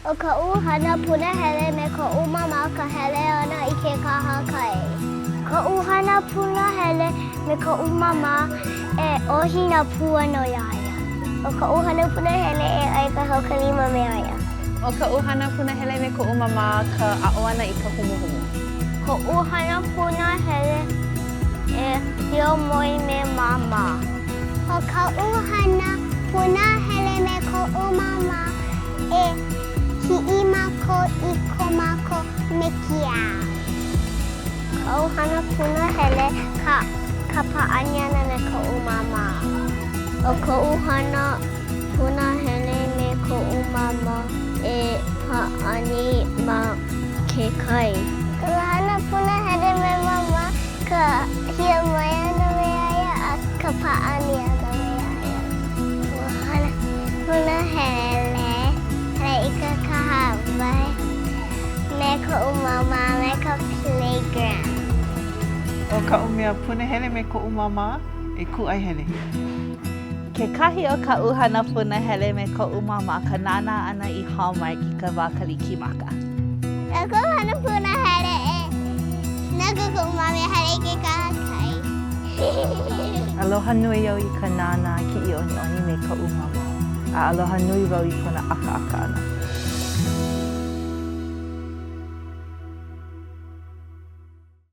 ʻO kaʻu hana punahele me koʻu māmā ka hele ʻana i ke kahakai. Koʻu hana punahele me koʻu māmā e ʻohi nā pua no iā ia. ʻO kaʻu hana punahele e ʻai ka haukalima me ia. ʻO kaʻu hana punahele me koʻu māmā ka aʻo ʻana i ka humuhumu. Koʻu hana punahele e hiamoe me māmā. ʻO kaʻu hana punahele me koʻu māmā e kiʻi mākou i ko mākou mekia. Kaʻu hana punahele ka ka pāʻani ʻana me koʻu māmā. ʻO koʻu hana punahele me koʻu māmā e pāʻani ma ke kai. Kaʻu hana punahele me māmā ka hiamoe ʻana me ia a ka pāʻani ʻana me ia. Koʻu hana punahele hele i ke kahawai me koʻu māmā me ka playground. ʻO kaʻu mea punahele me koʻu māmā, e kūʻai hele. Kekahi o kaʻu hana punahele me koʻu māmā ka nānā ʻana i Hallmark i ka wā Kalikimaka. ʻO koʻu hana punahele e noho koʻu māmā e hele i ke kahakai. Aloha nui au i ka nānā kiʻiʻoniʻoni me koʻu māmā, a aloha nui wau i kona ʻakaʻaka ʻana.